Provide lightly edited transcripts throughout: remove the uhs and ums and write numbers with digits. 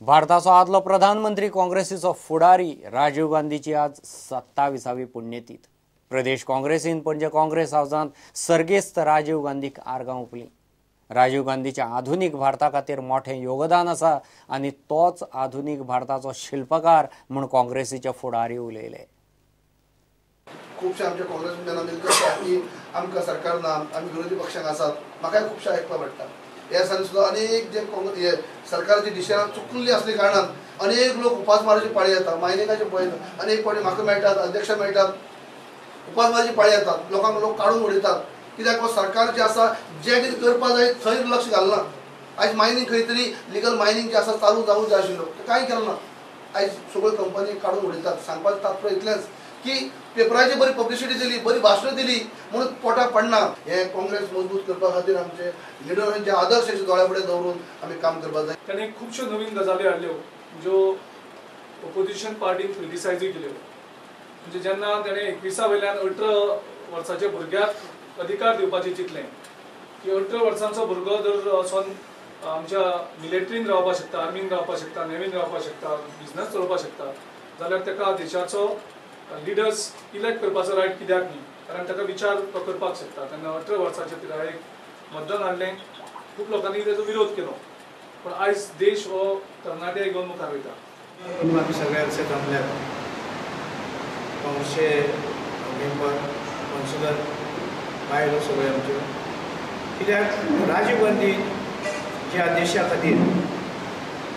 भारताचो आदलो प्रधानमंत्री काँग्रेसीचो फुडारी राजीव गांधीची आज 27वी पुण्यतीथ। प्रदेश काँग्रेसीन पणजे काँग्रेस हावजांत सर्गेस्त राजीव गांधीक आर्गां ओंपलीं। राजीव गांधीच्या आधुनिक भारता खातीर मोठें योगदान आसा आनी तोच आधुनिक भारताचो शिल्पकार म्हूण काँग्रेसीचे फुडारी उलयले। खुबशे आमचे काँग्रेस जेन्ना की आमकां सरकार ना, आमी विरोधी पक्षांक आसात, म्हाकाय खुबशें आयकपाक मेळटा। ह्या दिसांनी सुद्दां अनेक जे काँग्रेस सरकाराची डिसिजनां चुकल्ली असली कारणान अनेक लोक उपासमाराची पाळी येता, मायनिंगाचे पळयता, अनेक पावटी म्हाका मेळटात, अध्यक्ष मेळटात, उपासमाराची पाळी येतात, लोकांक लोक काडून उडयतात। कित्याक हो सरकार जें आसा जें कितें करपाक जाय थंय लक्ष घालना। आयज मायनींग खंय तरी लिगल मायनींग जें आसा चालू जावंक जाय आशिल्लो, तें कांय केलें ना। आयज सगळ्यो कंपनी काडून उडयतात। सांगपाचें तात्पर्य इतलेंच की पेपराची बरी पब्लिसिटी दिली, बरी भाशणां दिली म्हणून पोटाक पडना। हे काँग्रेस मजबूत करपा खातीर आमचे लिडरांचे आदर्श दोळ्या फुडें दवरून आमी काम करपाक जाय। ताणें खुबश्यो नवीन गजाली हाडल्यो ज्यो ओपोजिशन पार्टीन क्रिटिसायजूय केल्यो। म्हणजे जेन्ना ताणें 21 वयल्यान 18 वर्साच्या भुरग्याक अधिकार दिवपाचें चिंतलें की 18 वर्सांचो भुरगो जर वचोन आमच्या मिलिटरीन रावपाक शकता, आर्मीन रावपाक शकता, नेव्हीन रावपाक शकता, बिजनस चलोवपाक शकता, जाल्यार ताका देशाचो लिडर्स इलेक्ट करपाचो रायट कित्याक न्ही? कारण ताका विचार तो करपाक शकता। तेन्ना 18 वर्साच्या पिरायेक मतदान हाडलें, खूब लोकांनी ताजो विरोध केलो, पूण आयज देश हो तरणाटे घेवन मुखार वयता। आमी सगळे अशे जमल्यात, काँग्रेसचे मेंबर, कावन्सिलर, बायलो सगळे आमच्यो, कित्याक राजीव गांधी ज्या देशा खातीर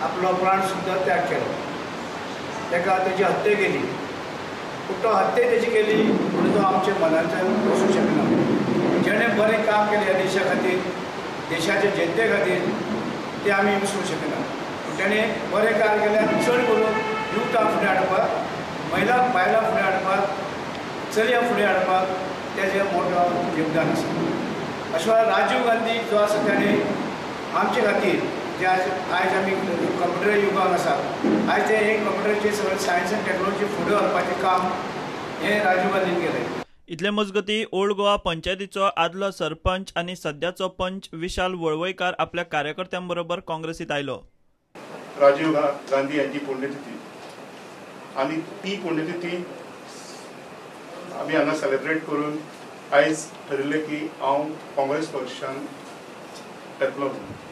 आपलो प्राण सुद्दां त्याग केलो, ताका तेजी हत्या केली, पूण तो हत्या तेजी केली म्हणून तो आमच्या मनांतल्यान वचूंक शकना। जेणें बरें काम केलें ह्या देशा खातीर, देशाचे जनते खातीर, तें आमी विसरूंक शकना। पूण तेणें बरें कार्य केल्यार चड करून युथाक फुडें हाडपाक, महिला बायलां फुडें हाडपाक, चलयां फुडें हाडपाक तेजें मोठो योगदान आसा। अशें राजीव गांधी जो आसा तेणें आमचे खातीर जे आयज आमी कंप्युटर युगान आसा, आयज ते हे कंप्युटरचे सगळें सायन्स आनी टॅक्नोलॉजी फुडें व्हरपाचें काम हें राजीव गांधीन केलें। इतले मजगती ओल्ड गोवा पंचायतीचो आदलो सरपंच आनी सद्याचो पंच विशाल वळवयकार आपल्या कार्यकर्त्यां बरोबर काँग्रेसीत आयलो। राजीव गांधी यांची पुण्यतिथी आनी ती पुण्यतिथी आमी हांगा सेलिब्रेट करून आयज ठरयलें की हांव काँग्रेस पक्षान येतलो।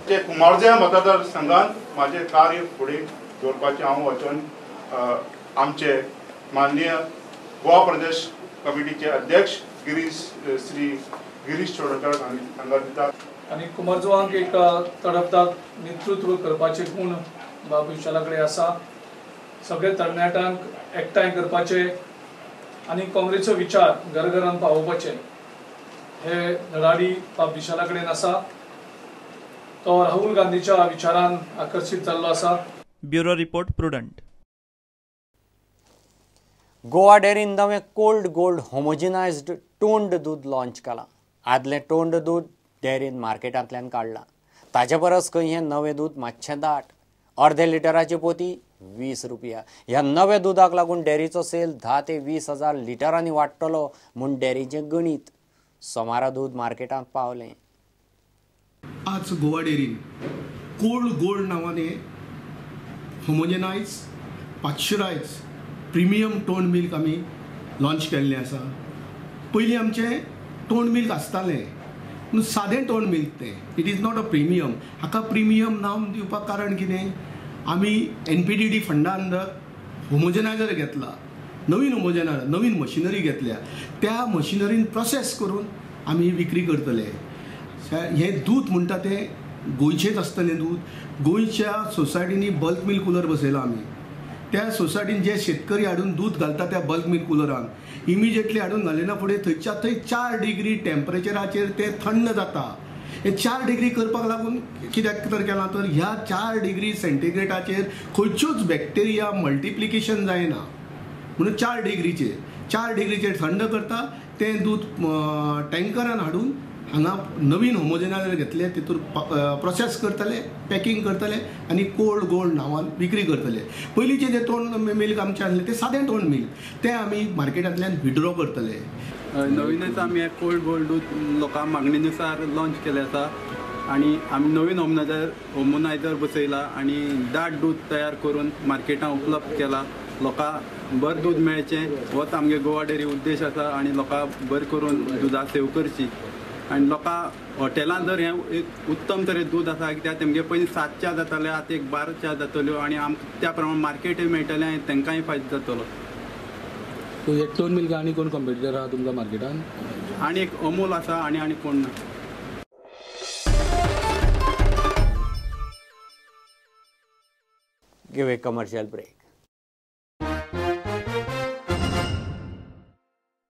ते कुमारजुंव्या मतदारसंघात म्हाजें कार्य फुडें दवरपाचें हांव वचन आमचे माननीय गोवा प्रदेश कमिटीचे अध्यक्ष श्री गिरीश चोडणकर हांगा दितात। आनी कुमारजुंव्यांक एक तडफदार नेतृत्व करपाचे गूण बाबू विशाला कडेन आसा। सगळे तरणाट्यांक एकठांय करपाचे आनी काँग्रेसचो विचार घरघरान पावोवपाचे हे धडाडी बाब विशाला कडेन आसा। तो राहुल गांधीच्या विचारान आकर्शीत जाल्लो आसा। Bureau report, Prudent. Goa डेअरीन नवें कोल्ड गोल्ड होमोजिनायज्ड टोंड दूद लॉन्च केलां। आदलें टोंड दूद डेअरीन मार्केटांतल्यान काडलां, ताजे परस खंय हें नवें दूद मातशें दाट। अर्दे लिटराची पोती 20 रुपया। ह्या नव्या दुदाक लागून डेअरीचो सेल 10 ते 20 हजार लिटरांनी वाडटलो म्हूण डेअरीचें गणीत। सोमारा दूद मार्केटांत पावलें। आज गोवा डेअरीन कोल्ड गोल्ड नांवाने homogenise pasteurise premium toned milk आमी लॉन्च केल्लें आसा। पयलीं आमचें टोन मिल्क आसतालें पूण सादें टोन मिल्क तें, it is not a premium. हाका प्रिमियम नांव दिवपाक कारण कितें, आमी NPDD फंडा अंडर होमोजेनायझर घेतला, नवीन होमोजेनायझर, नवीन मशिनरी घेतल्या, त्या मशिनरीन प्रोसेस करून आमी विक्री करतले। हें दूद म्हणटा तें गोंयचेंच आसतलें दूद। गोंयच्या सोसायटींनी बल्क मिल्क कुलर बसयला आमी, त्या सोसायटीन जे शेतकरी हाडून दूद घालता त्या बल्क मिल्क कुलरान इमिजिएटली हाडून घालिना फुडें थंयच्या थंय 4 डिग्री टेम्परेचराचेर तें थंड जाता। हें 4 डिग्री करपाक लागून कित्याक तर केलां तर ह्या 4 डिग्री सेंटीग्रेडाचेर खंयच्योच बॅक्टेरिया मल्टिप्लिकेशन जायना म्हणून 4 डिग्रीचेर 4 डिग्रीचेर थंड करता तें दूद टँकरान हाडून हांगा नवीन होमोजेनायझर घेतले, तितूर प्रोसेस करतले, पॅकिंग करतले आनी कोल्ड गोल्ड नांवान विक्री करतले। पयलींचें जें टोन मिल्क आमचें आसलें तें सादें टोन मिल्क, तें आमी मार्केटांतल्यान विड्रॉ करतले। नवीनच आमी कोल्ड गोल्ड दूद लोकांक मागणीनुसार लॉन्च केलें आसा। आनी आमी नवीन होमोनायजर बसयला आनी दाट दूद तयार करून मार्केटान उपलब्ध केला. लोकांक बरें दूद मेळचें होच आमगे गोवा डेअरी उद्देश आसा आनी लोकांक बरें करून दुदा सेव करची आनी लोकां हॉटेलान जर हें एक उत्तम तरेन दूद आसा कित्याक तेमगे पयलीं 7 च्या जाताले, आतां एक 12 च्या जातल्यो आनी आमकां त्या प्रमाण मार्केटूय मेळटलें आनी तांकांय फायदो जातलो. हे टोन मिल्क आनी कोण कॉम्पिटिटर आहा तुमकां मार्केटान? आनी एक अमूल आसा आनी आनी कोण ना. Give a commercial break.